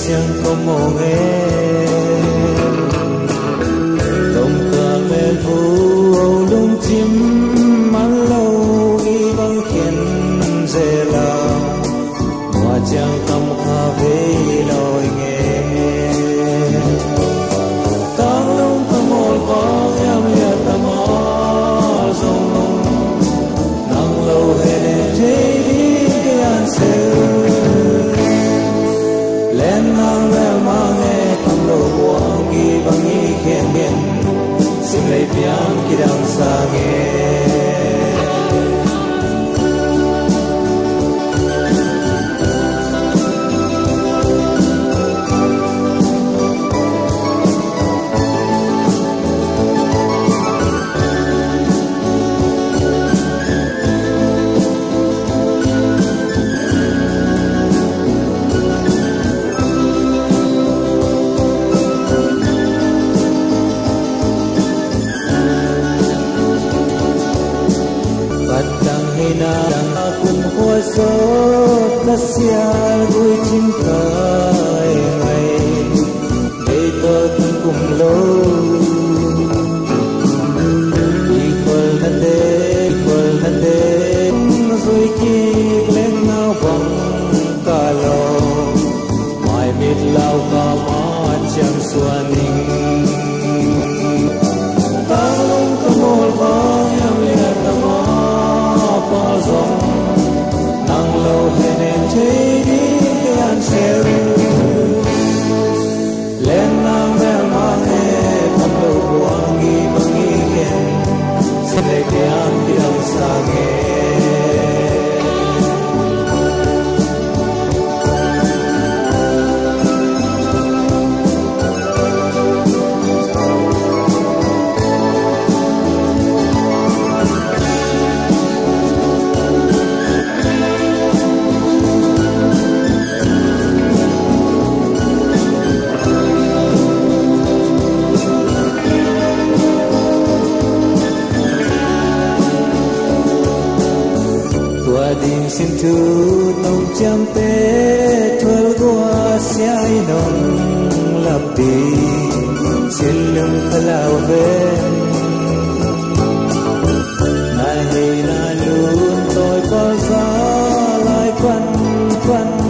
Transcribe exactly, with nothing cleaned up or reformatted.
Ciang ko mawng e, tawmkal melhu o lungcim man lo i bang khen zela, mua ciang kam kha vei lo i nge. Tanglung ka mawl bang yam liat a ma zong nang lo he thei ding ke an sel. Len nang bel mang e, tam lo buang ki bang i khen gen. Sim lei piang kidang sang e. Patang hina dang a kum khua sawt ka sial gui cing ka e ngai. Dei tawh tung kum lo. I khual na te, i khual na te, zui kik leng nau bang ka lo. Mai mit lau ka ma ciam suan ning. Tanglung ka mawl bang yam liat a ma pa zong nang lo he nem thei ding ke an sel. Len nang bel mang e, tam lo buang i bang i khen. Sim lei piang kidang sang e. Tua ding sin thu tong ciamte thual gua sia i nong lapi sin lung khalau ven. Na hei na lun toi pa za lai pan pan.